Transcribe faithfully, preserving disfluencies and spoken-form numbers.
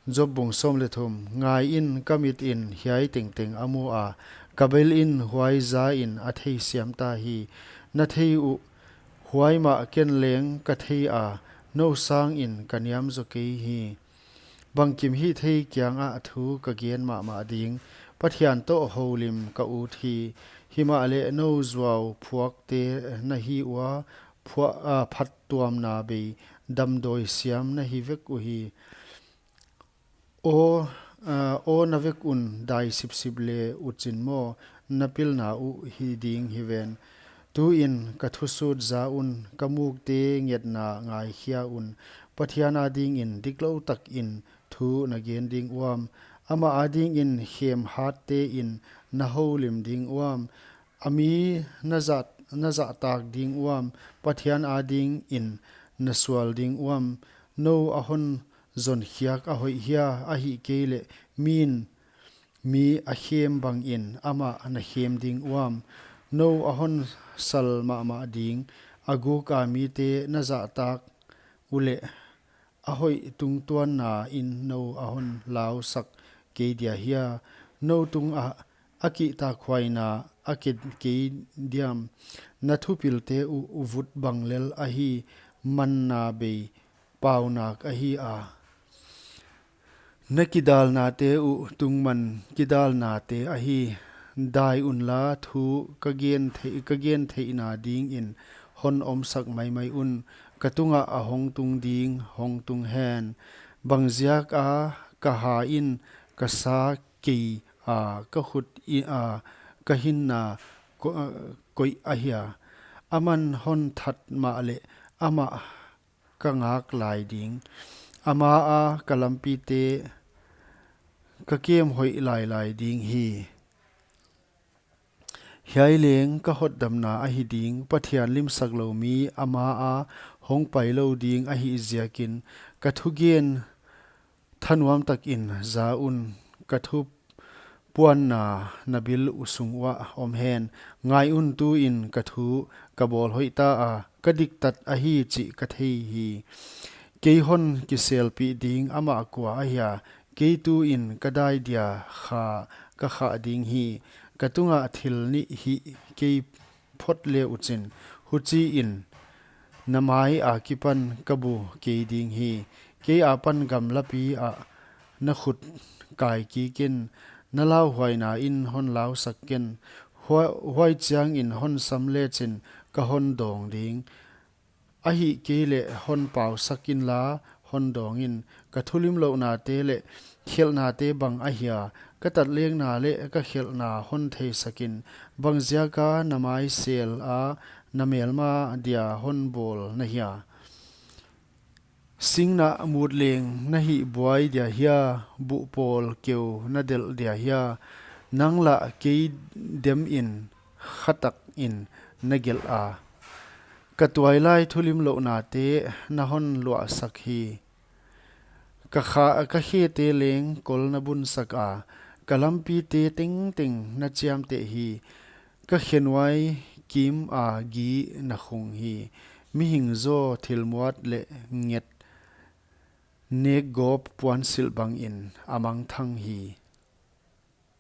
Job bung sawm leh thum. Ngaiin, ka mitin hiai tengteng a mu a, ka belin huai zain a theisiam ta hi. Na thei uh huai mah ken leng ka thei a, nou sangin ka niam zaw kei hi. Bangkim hihthei kiangah thu ka gen mahmah ding, Pathian toh houlim ka ut hi. Himahleh nou zuau phuakte na hi ua, phua-, a, phattuamna bei damdawi siam na hi vek uhi. Aw, a, aw na vek un dai sipsip le uchin maw, na pilna uh hi ding hi ven. Tuin ka thusut za un, ka mukte ngetna ngaikhia un, Pathian adingin diklou takin thu na gen ding uam, amah adingin khem hatte in na houlim ding uam, a mi na zat, na zahtak ding uam, Pathian adingin na sual ding uam, nou a hon zonkhiak a hoih hia, ahihkeileh min mi a khem bangin amah na khem ding uam, nou a hon sal mahmah ding, a guka mite na zahtak uleh, a hoih tungtuanna in nou a hon lausak kei dia hia, nou tungah a kihtakhuaina a ket kei diam, na thupilte uh vut bang lel ahi, manna bei paunak ahi a. Na kidalnate uh tungman kidalnate ahi. Dai unla thu ka gen thei-, ka gen theihna dingin hon omsak maimai un, ka tungah a hong tung ding hong tung hen. Bangziak a ka ha in ka sa kei a, ka khut i a, ka hinna ko-, koih ahia. Aman hon that mahleh amah ka ngak lai ding, ama a ka lampite ka kem hoih lailai ding hi. Hiai leng ka hotdamna ahi ding, Pathian limsaklou mi ama a hong pailou ding ahih ziakin, ka thugen thanuam takin za un, ka thu puanna na bil uh sung uah om hen. Ngai un, tuin ka thu ka bawl hoih ta a, ka diktat ahi chih ka thei hi. Kei hon kiselpih ding amah kua ahia, kei tuin ka dai dia kha ka khah ding hi. Ka tungah thil nih hih kei phot le uchin, huchiin na mai akipan ka bu kei ding hi. Kei apan gamlapi ah na khut kai kik in, na lauhuaina in hon lausak ken. Hua-, huai chiangin hon sam lechin ka hon dawng ding. Ahihkeileh hon pausak inla, hon dawng in. Ka thulimlouhnate leh khelhnate bang ahia, ka tatlekna leh ka khelhna hon theisak in. Bangziaka na mai sel a na melma dia hon bawl na hia? Singnah mut leng na hih buai dia hia, buh pawl keu na delh dia hia? Nang lah kei demin khatak in na gelh a, ka tuailai thulimlouhnate na hon luahsak hi. Ka kha-, ka khete leng kol na bunsak a, ka lampite tengteng na chiamteh hi. Ka khenuai kim a gi na khung hi. Mihing zaw thilmuat leh nget, nekgawp puansilh bangin a mangthang hi.